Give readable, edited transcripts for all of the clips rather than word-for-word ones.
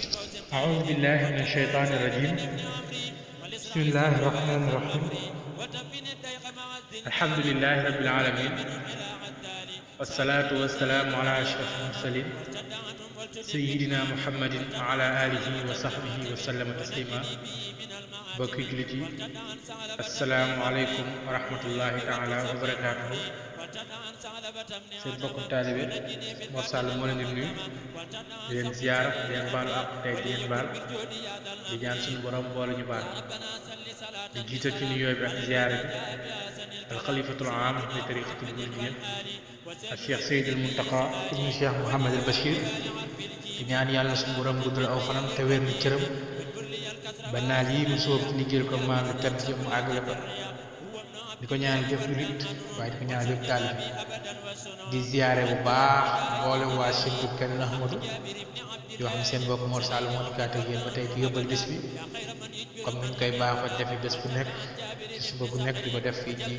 أعوذ بالله من الشيطان الرجيم. بسم الله الرحمن الرحيم. الحمد لله رب العالمين، والصلاة والسلام على أشرف المرسلين سيدنا محمد وعلى آله وصحبه وسلم تسليما. bokki jullit yi, assalaamu aleykum wa rahmatullahi taala wa barakaatuhu. seen bokkum taalibe Mor Sall moo leen di nuyu, di leen ziyaara, di leen baalu àq tey di leen baal, di ñaan suñu borom boole ñu baal. di jiital ci nuyoo bi ak ziyaara bi alxalifatul aam li tariqatul muridiyya ak Cheikh Seydil Muntaqa ibnu Cheikh Mouhamadul Bachir, di ñaan yàlla suñu borom guddal aw fanam te wér ni cëram ba naal yi mu sóob ci liggéeyal ko maam lu tedd jëm mu àggale ko. di ko ñaan jëf julit waaye di ko ñaan jëf taalibe. di ziyaare bu baax mboolem waa Sëriñ Kenn Ahmadu yoo xam seen bokk Mor Sall moo dikkaat ak yéen ba tey ci yóbbal bés bi comme niñ koy baaxoo defi bés bu nekk ci suba bu nekk di ko def fii ci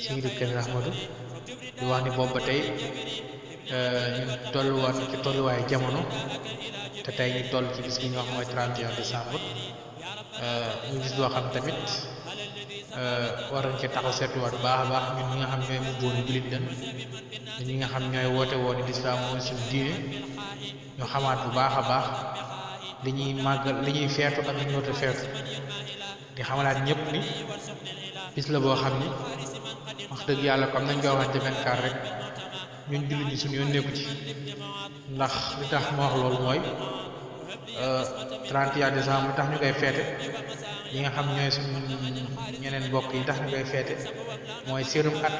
Sëriñ Kenn Ahmadu. di wax ni boobu ba tey ñu tolluwaat ci tolluwaayu jamono te tey ñu toll ci bis bi ñu wax mooy 31 décembre. ñu gis loo xam tamit war nañ ci taxaw seetuwaat baax a baax ñun ñi nga xam ñooy mubboon jullit den ñi nga xam ñooy woote woon ni lislaam mooy suñu diine ñu xamaat bu baax a baax li ñuy màggal li ñuy feetu ak li ñu woote feetu. di xamalaat ñëpp ni bis la boo xam ni wax dëgg yàlla comme nañ koy waxante 24 rek ñun jullit ñi suñu yoon nekku ci, ndax li tax ma wax loolu mooy 31 décembre li tax ñu koy feete ñi nga xam ñooy suñu ñeneen mbokk yi tax ñu koy feete mooy seenum at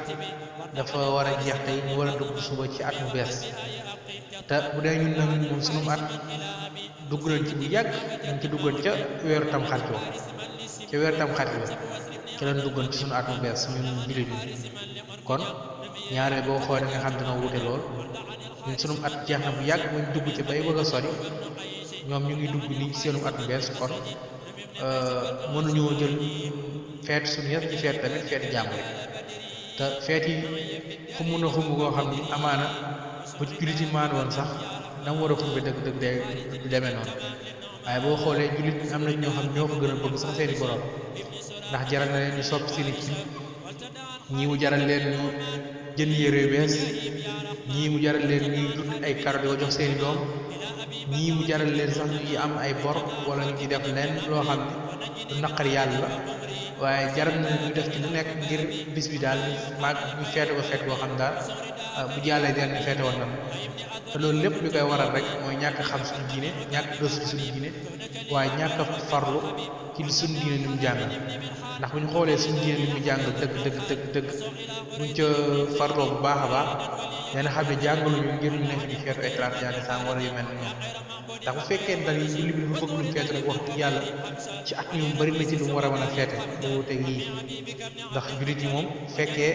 dafa war a jeex tey ñu war a dugg suba ci at mu bees. te bu dee ñun nag moom sunum at dugg nañ ci bu yàgg, ñu ci duggoon ca weeru tam xarit wa ca weeru tam xarit wa ca lañ duggoon ci suñu at mu bees ñun jullit ñi. kon ñaareel boo xoolee nga xam dina wute lool, ñun sunum at jeex na bu yàgg muñ dugg ci bay bëgg a sori, ñoom ñu ngi dugg nii ci seenum at mu bees. kon mënuñoo jël feet suñu yëpp ci feet tamit feet jàmm rek. te feet yi xumu na xumu koo xam ni amaana bu ci jullit yi maan woon sax na mu war a xumbe dëgg dëgg day du demee noonu. waaye boo xoolee jullit am na ñoo xam ñoo ko gën a bëgg sax seeni borom, ndax jaral na leen ñu sopp seeni kii, ñii mu jaral leen ñu jënd yére yu bees, ñii mu jaral leen ñuy jut ay kado di ko jox seeni doom, ñii mu jaral leen sax ñu am ay bor wala ñu ci def leen loo xam ne du naqari yàlla la, waaye jaral na ñu def ci lu nekk ngir bis bi daal ñu feete ko feet boo xam daal bu jàllee deen ñu feete woon na. te loolu lépp li koy waral rek mooy ñàkk xam suñu diine, ñàkk gëstu suñu diine, waaye ñàkk farlu ci suñu diine ni mu jàngal. ndax bu ñu xoolee suñu diine ni mu jàngal dëgg buñ ca farloo bu baax a baax dana xam ne jàngaluñu ngir ñu nekk di feetu ay 31 décembre wala yu mel ni ñoom. ndax bu fekkee dal yi julli bi dafa bëgg lu feetu rek wax dëgg yàlla ci at mi mu bari na ci lu mu war a mën a feete da wuteeg yii. ndax jullit yi moom fekkee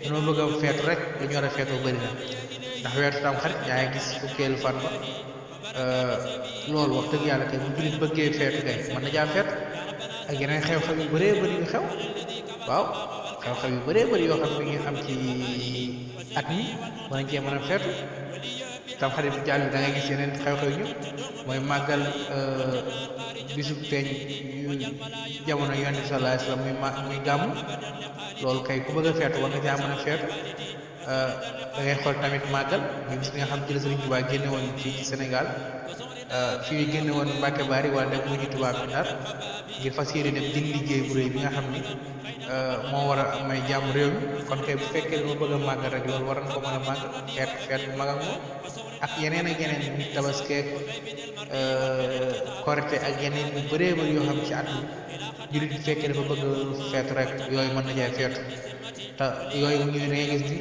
dañoo bëgg a feetu rek dañu war a feetoo bëri na. ndax weeru tam xarit yaa ngi gis fukkeelu fan ba loolu wax dëgg yàlla kay bu jullit bëggee feetu kay mën na jaa feetu ak yeneen xew-xew yu bëree bëri yu xew. waaw xew-xew yu bëree bëri yoo xam ne ngi am ci at mi mën nañ cee mën a feetu. tam xarit bi jàll bi da ngay gis yeneen xew-xew ñu mooy màggal bisu feeñ jamono yonent bi sallallahu alayhi wasallam muy gàmmu. loolu kay ku bëgg a feetu war nga caa mën a feetu. da ngay xool tamit màggal ñu gis nga xam ci la Sëriñ Tuubaa génne woon fii ci Sénégal fii génne woon Mbàkke Bari wala dem mu ñu tubaab bi Ndar ngir fas yéene dem jël liggéey bu rëy bi nga xam ni moo war a may jàmm réew mi. kon kay bu fekkee dama bëgg a màggal rek loolu war na ko mën a màggal feet bu mag ak moom ak yeneen ak yeneen nit tabaskeek korite ak yeneen yu bëree bëri yoo xam ci at mi jullit bu fekkee dafa bëgg feetu rek yooyu mën na jaay feetu. te yooyu bu ñëwee da ngay gis ni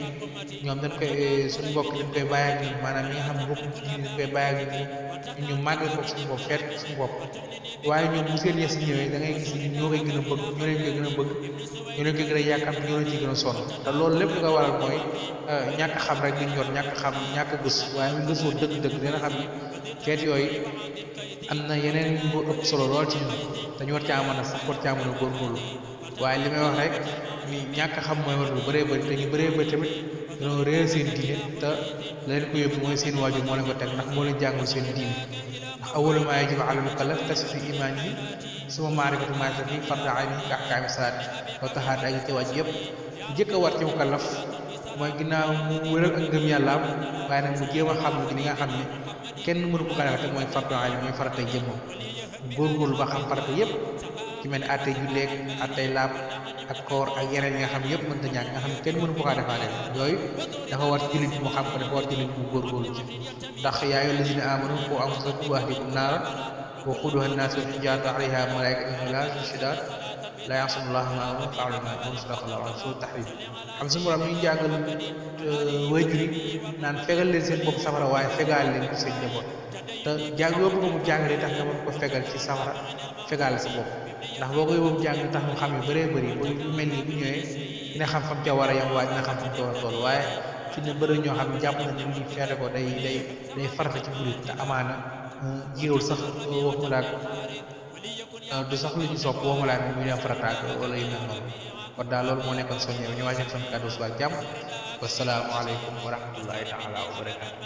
ñoom dañ koy suñu mbokk dañ koy bàyyi ak ñun, maanaam ñi nga xam ne bokkuñ ci diine dañ koy bàyyi ak ñun ñu màggal ko suñu bopp feet suñu bopp. waaye ñoom bu seen yes ñëwee da ngay gis ni ñoo koy gën a bëgg, ñoo leen koy gën a bëgg, ñoo leen koy gën a yàkkam, ñoo leen ciy gën a sonn. te loolu lépp li ko waral mooy ñàkk xam rek li ñu yor, ñàkk xam ñàkk gëstu. waaye ñu gëstoo dëgg-dëgg dina xam ni feet yooyu am na yeneen bu ëpp solo lool ci ñun dañu war caa mën a sax war caa mën a góorgóorlu. waaye li may wax rek ni ñàkk xam mooy war lu bëree bëri te ñu bëree bëri tamit dañoo réer seen diine te la leen ko yóbbu mooy seen waajur moo leen ko teg ndax moo leen jàngal seen diine. ndax awwalu maa yajibu ala mukallaf tasfiyu imaanihi suma maarifatu maa fi fardu aynihi ka ahkaami salaat wa tahaara ak ci wàcc yëpp njëkk a war ci mukallaf mooy ginnaaw mu wéral ak ngëm yàllaam waaye nag mu jéem a xam li nga xam ne kenn mënu ko kanal te mooy fardu ayni mooy faratay jëmmam góorgóorlu ba xam farata yëpp ci mel ni attey julleeg attey laab ak koor ak yeneen yi nga xam ne yëpp mënta ñàkk nga xam ne kenn mënu ko kaa defaale yooyu dafa war jullit bi mu xam ko dafa war jullit bi mu góorgóorlu ci ndax yaa ayyuhal lazina aamanu quu anfusakum wa ahliikum naaran waquuduhaa an-naasu wal hijaaratu alayhaa malaa'ikatun ghilaasun shidaad laa ya'suuna llaaha maa amarahum wa yaf'aluuna maa yu'maruun sadaqallaahu al-aziim suura Tahriim xam suñu borom mi ngi jàngal waajur yi naan fegal leen seen bopp safara waaye fegaal leen ko seen njaboot te jàng yóbbu ko mu jàngale tax nga mën ko fegal ci safara fegaal sa bopp ndax boo ko yóbbu mu jàng tax mu xam yu bëree bëri ba yu mel nii bu ñëwee dina xam fam ca war a yam waaye dina xam fam ca war a toll waaye fi ne bëri ñoo xam ne jàpp na ne lii feete ko day farata ci jullit te amaana jiwul sax waxuma laak du sax lu ñu sopp waxuma laak muy dem farataak wala yu mel noonu kon daal loolu moo nekkoon soññe ñu wàcce sama kàddu suba ak jàmm wassalaamu aleykum wa rahmatullahi taala wa barakatuh